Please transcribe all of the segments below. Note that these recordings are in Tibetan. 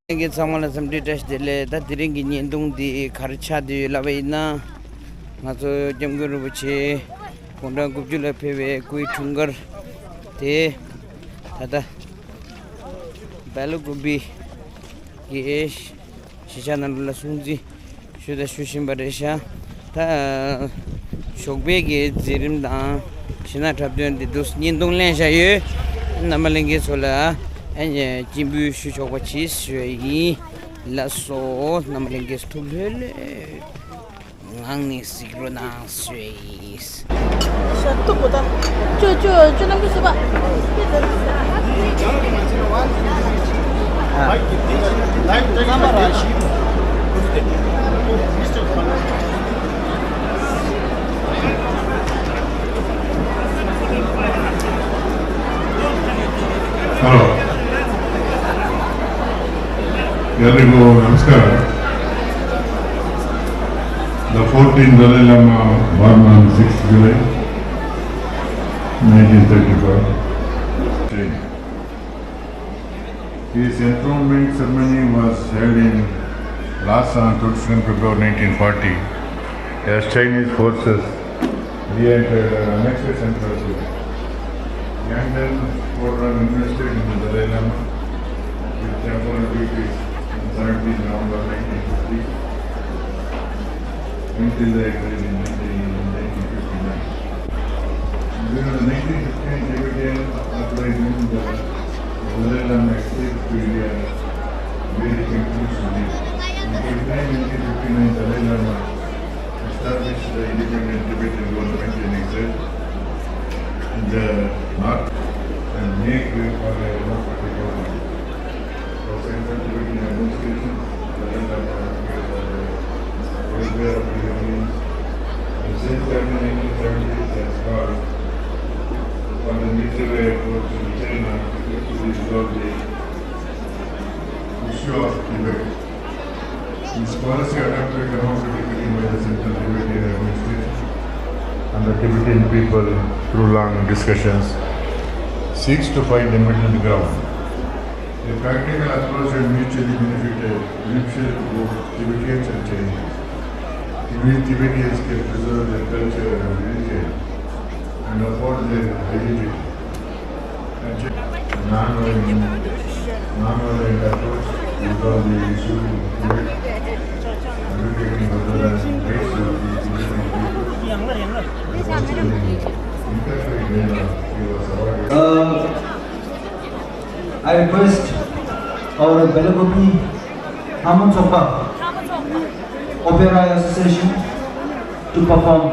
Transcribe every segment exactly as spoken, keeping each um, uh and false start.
ལྷན་རྒྱས་ཚང་མ་ལ་འཚམས་འདྲི་བཀྲ་ཤིས་བདེ་ལེགས། ད་དེ་རིང་གི་བརྙན་ཐུང་འདི་ག་རེ་ཆགས་བསྡད་ཡོད་ལབ་པ་ཡིན་ན། ང་ཚོ་སྐྱབས་མགོན་རིན་པོ་ཆེ་དགུང་གྲངས་དགུ་བཅུ་ལ་ཕེབས་པའི་སྐུའི་འཁྲུངས་སྐར་དེ་ད་ལྟ་སྦེལ་ཀོབ་གི་གཞིས་ཆགས་ནང་ལ་སྲུང་བརྩི་ཞུ་དང་ཞུ་བཞིན་པ་རེད་ཤག་ད་ཞོགས་པའི་གི་མཛད་རིམ་དང་གཞིས་ནག་འཁྲབ་སྟོན་འདི་འདུག་བརྙན་ཐུང་ལེན་བཞག་ཡོད། རྣམ་པ་ལྷན་རྒྱས་ཚོ་ལ་ཨ་ནི་སྤྱན་འབུལ་ཞུ་ཆོག་པ་ཅིག་ཞུ་ཡ་ཡིན། ལགས་སོ། རྣམ་པ་ལྷན་རྒྱས་ཐུགས་ལྷོད་ལྷོད་ངང་ནས་གཟིགས་རོགས་གནང་ཞུ་ཡ་ཡིན། ཤ་སྟག་པོ་དང་། ཅོ་ཅོ་ཅོ་རྣམ་པ་ཚོ་པ། Hello. ಎಲ್ರಿಗೂ ನಮಸ್ಕಾರ. The fourteenth Dalai Lama born on sixth July nineteen thirty-five. His enthronement ceremony was held in Lhasa on twenty-second February nineteen forty as Chinese forces re-entered an annexed central Tibet. Yangdang Squadron invested in the Dalai Lama with temporal duties on seventeenth November nineteen fifty until the exile in nineteen fifty-nine. During the nineteen fifty-nine Tibetan uprising, the Dalai Lama escaped to India, where he continues to live. In February nineteen fifty-nine, Dalai Lama established the independent Tibetan government in exile in the north and make way for a democratic government. For Central Tibetan administration, the Dalai Lama advocated for the welfare of Tibetans, and since early nineteen seventies has called for the military approach in China to resolve the issue of Tibet. This policy adopted democratically by the Central Tibetan administration and the Tibetan people through long discussions seeks to find a middle ground. A practical approach and mutually beneficial, beneficial to both Tibetans and Chinese. Only Tibetans can preserve their culture and religion and uphold their identity. And Chi- non-violent, non-violent approach to resolve the issue in Tibet, advocating for the rights of the Tibetan people, and fostering interfaith dialogue. He was awarded. Uh, I request our Belakopi Haman Sopa Opera Association to perform.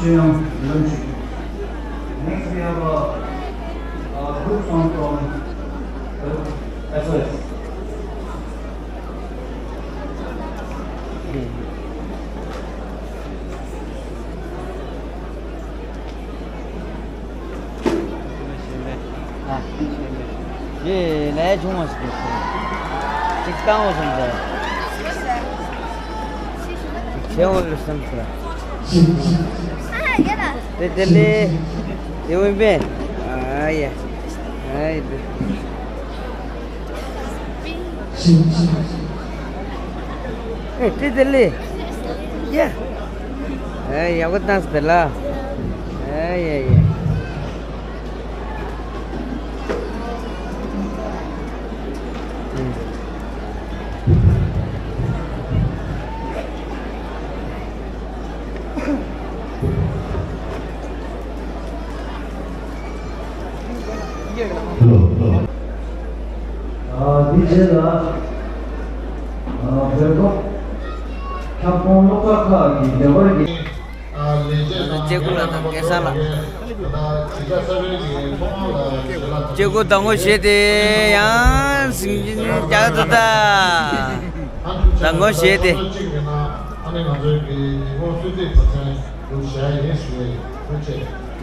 Next, we have a, a good song from, uh, S O S. ཡེ་ལས་ཆུང་བ་ཞིག་རེད། ཅིག་བཏང་འོ་བསམ་པས། ཆེ་བོ་རེད་བསམ་ཟེར། དེ་དེ་ལས་དེ་འོན་པས། ཨ་ཡ། ཨ་ཡ། ཨེ་ཏི་ཏི་ལི། ཡ། ཨེ་ཡག་པོ་བཏང་སྟེ་ལ། ཨེ་ཡ་ཡ། འདི་རྗེས་ལ། བོད་ཁམས་ཁྱབ་ཁོངས་སློབ་གྲྭ་ཁག་གི་འདེམས་པར་གྱི། ལྕེ་སྐུ་ལ་དང་སྐལ་བཟང་ལ། ལྕེ་སྐུ་དང་པོ་བཞེས་ཏེ་ཡང་སིང་ཆེན་རྒྱག་ཏུ་ད། དང་པོ་བཞེས་ཏེ།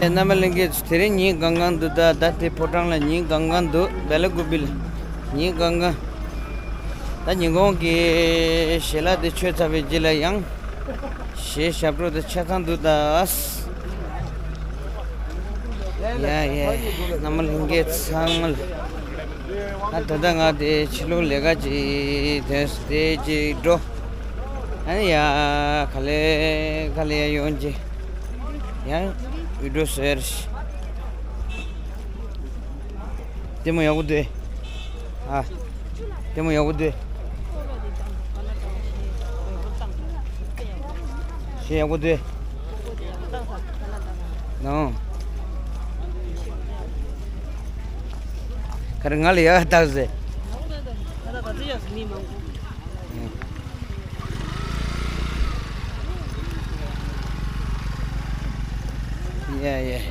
རྣམ་པ་ལྷན་རྒྱས་ཚོ། དེ་རིང་ཉིན་གང་གང་འདུག་ད་ད་དེ་ཕོ་བྲང་ལ་ཉིན་གང་གང་འདུག་བེ་ལ་ཀུ་པི་ལ་ཉིན་གང་གང་། ད་ཉིན་གུང་གི་ཞལ་ལག་དེ་མཆོད་ཚར་བའི་རྗེས་ལ་ཡང་། གཞས་ཞབས་བྲོ་དེ་ཆ་ཚང་འདུག་ད། ཡ་ཡ། རྣམ་པ་ལྷན་རྒྱས་ཚང་མ་ལ། ད་ད་ལྟ་ང་དེ་ཕྱི་ལོགས་ལས་ཀ་ཅིག་དོན་དེ་ཅིག་འགྲོ། ཨ་ནི་ཡ་ག་ལེ་ག་ལེ་ཡ་ཡོང་ཅིག་ཡང་འུད་སྒྲོག་ཟེར། ལྟད་མོ་ཡག་པོ་འདུག་ཨ། ལྟད་མོ་ཡག་པོ་འདུག་གཞས་ཡག་པོ་འདུག་ནང་། ག་རེ་ང་ལ་ཡག་བཏགས་ཟེར། ཡ་ཡ།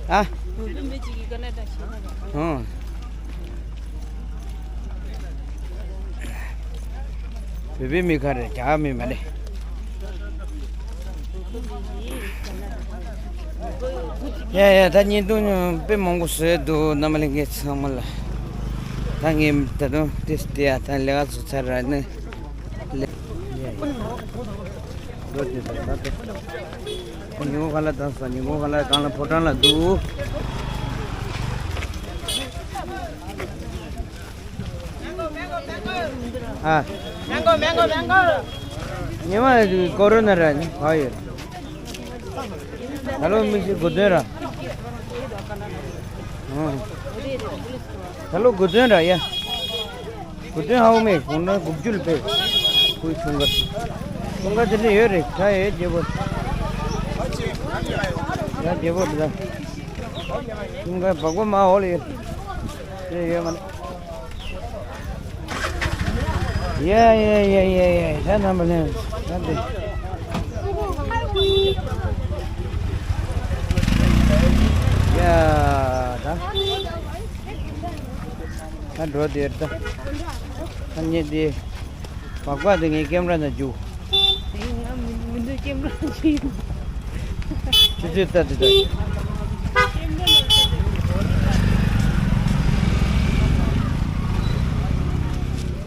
ཨ། ཨ། བོད་པའི་མི་ག་རེ་རྒྱ་མི་མ་རེད། ཡ་ཡ། ད་བརྙན་ཐུང་དཔེ་མང་པོ་བཟོས་འདུག་རྣམ་པ་ལྷན་རྒྱས་ཚང་མ་ལ། ད་ངས་ད་དུང་ཏིས་ཏི་ཡ་ད་ལས་ཀ་བཟོ་ཚར་ར་ནི་ལས། ལོ་དེ་ད་ད་ད་ཉིན་གུང་ཁ་ལག་བཏང་སོང་། ཉིན་གུང་ཁ་ལག་གང་ལ་ཕོ་བྲང་ལ་འདུག་ཨ། ཉི་མ་ཀོ་རོ་ན་ར་ནི་བ་ཡོད། ད་ལོ་མི་ཤི་དགུ་སྟོན་ར། ད་ལོ་དགུ་སྟོན་ར་ཡ། དགུ་སྟོན་ཧའོ་མེ་གོང་ན་དགུ་བཅུ་ལ་ཕེབས། ཁོའི་ཆུང་ཀ། ཆུང་ཀ་དེ་འདྲ་ཡོད་རེད། ད་ཡོད་རྒྱལ་པོ། ཡ་རྒྱལ་པོ་དེ་ད། ཆུང་ཀ་བག་པ་མ་འོ་ལ་ཡོད། དེ་ཡོད་མ་རེད། ཡ་ཡ་ཡ་ཡ་ཡ། ད་རྣམ་པ་ལྷན་ད་དེ། ཡ་ད། ད་འགྲོ་དེར་ད། ད་ཉེ་དེ། སྦག་སྦག་དེ་ངའི་ཀེམ་ར་ན་འཇུ། ང་མི་མི་འདུག་ཀེམ་ར་ཅིག་ཆུ་ཚོད་ལྟ་དེ་ད།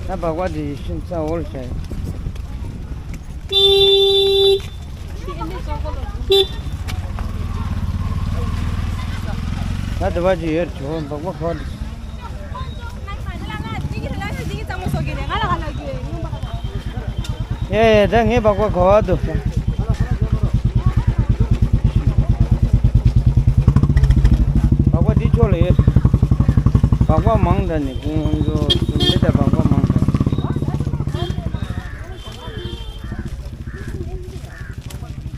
ད་སྦག་སྦག་དེ་ཤིན་ཙང་འོར་བྱ་ཡ། ད་དེ་བ་ཅི་ཡོད་ཆོག་འབག་པ་ཁོ། ཡ་ཡ། ད་ངའི་སྦག་པ་ག་བ་འདུག་སྦག་པ་འདི་ཕྱོགས་ལ་ཡོད། སྦག་པ་མང་དྲགས་ནས་ཁོང་ཚོ་སུམ་ཅུ་དང་སྦག་པ་མང་དྲགས།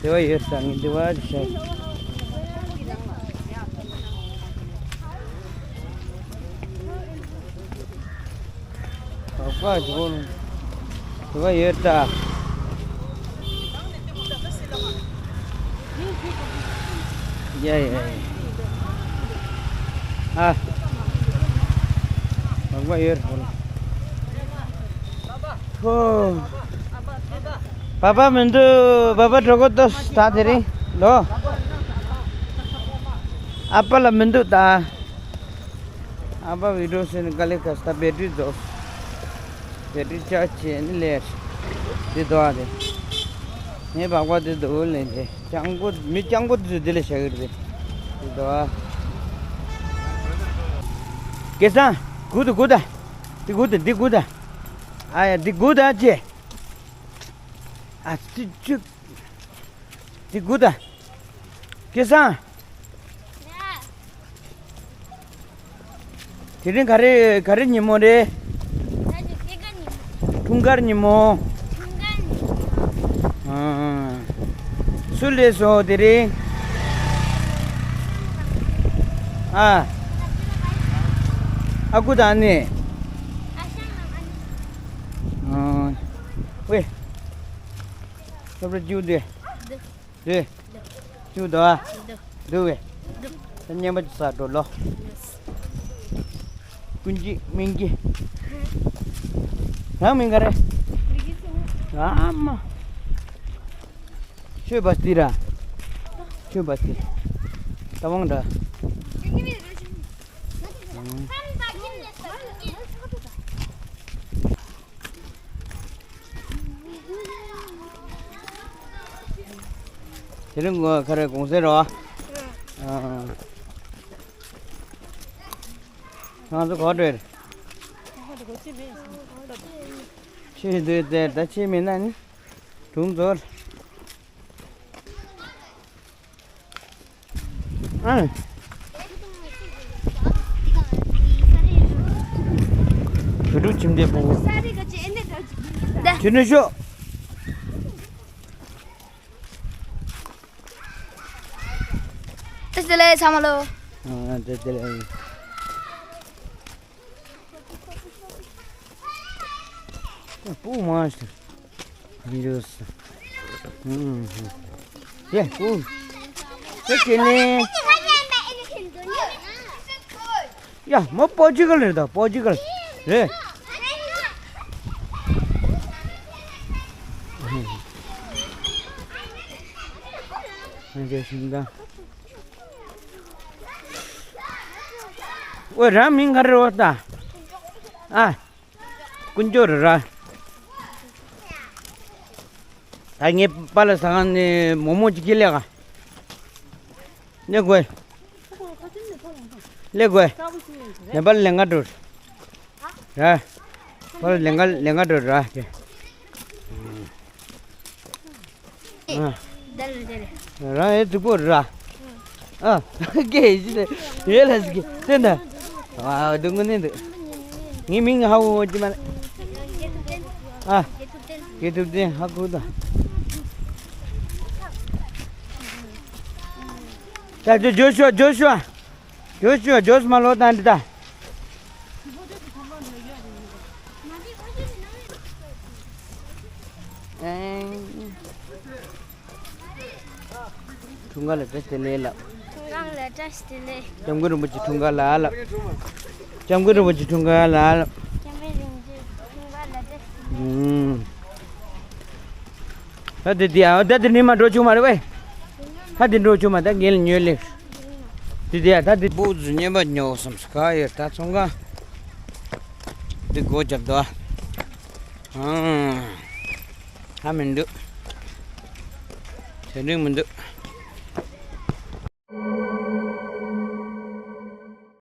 དེ་བ་ཡོད་ས་ངས་དེ་བ་བྱས། སྦག་སྦག་ཇོ་དེ་བ་ཡོད་ད། ཡ་ཡ་ཡ། ཨ། བག་བག་ཡོད་རེད། ཧོ། བ་བ་མི་འདུག་བ་བ་གྲོད་ཁོག་ལྟོགས་ད་དེ་རིང་ལོ། ཨ་ཕ་ལ་མི་འདུག་ད། ཨ་ཕ་བི་ཌིའོ་སེ་ནི་དཀའ་ལས་ཁག་ད་བེ་ཊི་རི་རྫོགས། བེ་ཊི་རི་ཅར་ཇི་བྱས་ནི་ལས། འདི་དོ་ཨ་དེ། ངའི་བག་བག་འདི་འདུག་ལས་འདི། སྤྱང་པོ་མི་སྤྱང་པོ་དེ་ཚོ་འདི་ལ་བཞག་གི་རེད། འདི་དོ་ཨ། སྐལ་བཟང་། སྒུག་དང་སྒུག་དང་། འདི་སྒུག་དང་འདི་སྒུག་དང་། ཨ་ཡ་འདི་སྒུག་དང་ཅེ། ཨ་ཙི་ཙི། འདི་སྒུག་དང་། སྐལ་བཟང་། དེ་རིང་ག་རེ་ག་རེ་ཉིན་མོ་རེད། ད་ནི་སྐྱེས་སྐར་ཉིན་མོ། འཁྲུངས་སྐར་ཉིན་མོ། འཁྲུངས་སྐར་ཉིན་མོ། ཨ། སུ་སླེབས་སོང་དེ་རིང་། ཨ། ཨ་ཁུ་དང་ནི། ཨ་ཤང་ཨ་ནི། ཨ། ཝེ། སློབ་གྲྭ་བཅུ་དེ། དེ། ཅུང་དོ་ཨ། འདུག་བས། ད་བརྙན་པ་ཅིག་བསགས་འགྲོ་ལོ། ཀུན་གྱི་མིང་གི། རང་མིང་ག་རེ། རང་མ། ཆོས་པ་སྟི་ར། ཆོས་པ་སྟི། ད་དབང་འདྲ། དེ་རིང་ངོ་ཁ་རེ་གུང་སེང་རོ། ཨ། ང་ཚོ་ག་པར་འགྲོ། ཕྱིན་འདུག་སྟེ་ད་ཕྱིན་མེད་ན་ནི། དུང་རྫོར། ཨ། བོད་ཕྲུག་ཁྱིམ་སྡེ་སྤོ་བོ། ཁྱོད་ནི་ཤོག་བཀྲ་ཤིས་བདེ་ལེགས་ཚང་མ་ལོ། ཨ། བཀྲ་ཤིས་བདེ་ལེགས། སྤུ་མང་ཞིག་འདུག་ས། ཨུམ། ཡེ་སྤུ། ཡེ་ཁྱེད་ནི། ཡ་མོ་པོ་ཅི་གལ་རེད་ད། པོ་ཅི་གལ་རེད། ཨུམ། ཨ་ཅེ་ཤིང་ད། ཝེ་རང་མིང་ག་རེ་རེད་ད། ཨ། དཀོན་མཆོག་རེད་ར། ད་ངའི་པཱ་ལགས་ཟ་ཁང་ནས་མོག་མོག་ཅིག་ཁྱེར་སླེབས་ག་སླེབས་དགོས། སླེབས་དགོས། ནེ་པཱལ་ལེན་ག་འགྲོ། ར། པཱ་ལགས་ལེན་ག་ལེན་ག་འགྲོ་ར་ཁྱེད། ཨ། རང་ཨེ་འདུག་པོ་ར། ཨ། སྐད་ཡིག་ཅི་ཡོད་ལ་ཟིག་དེ་ན། ཨ། སྡུག་ངུ་ནི་འདུག་ངའི་མིང་ཧ་གོ་གི་མ་རེད། ཨ། དགེ་ཐུབ་བསྟན་ཧ་གོ་ད། ད་ཇོ་ཇོ་ཤུ་ཨ། ཇོ་ཤུ་ཨ། ཇོ་ཤུ་ཨ། ཇོ་ཤུ་མ་ལོ་ད་འདི་ད། འཁྲུངས་སྐར་ལ་བཀྲ་ཤིས་བདེ་ལེགས་ལབ། འཁྲུངས་སྐར་ལ་བཀྲ་ཤིས་བདེ་ལེགས། སྐྱབས་མགོན་རིན་པོ་ཆེ་འཁྲུངས་སྐར་ལ་ལབ། སྐྱབས་མགོན་རིན་པོ་ཆེ་འཁྲུངས་སྐར་ལ་ལབ། སྐྱབས་མགོན་རིན་པོ་ཆེ་འཁྲུངས་སྐར་ལ་བཀྲ་ཤིས་བདེ་ལེགས། ཨུམ། ད་དེ་དེ་ཨ་ད་དེ་ནི་མ་འགྲོ་ཆུང་མ་རེད་བས། ད་དེ་འགྲོ་ཆུང་མ་ད་རྒན་ལ་ཉོས་ལེ། དེ་དེ་ཨ་ད་དེ་བུ་ཟུ་ཉན་པ་ཉོ་བསམ་སུ་ག་ཡོད་ད་ཚོང་ཁང་། དེ་སྒོ་རྒྱབ་དོ། ཨང་། ཧ་མི་འདུག་དེ་རིང་མི་འདུག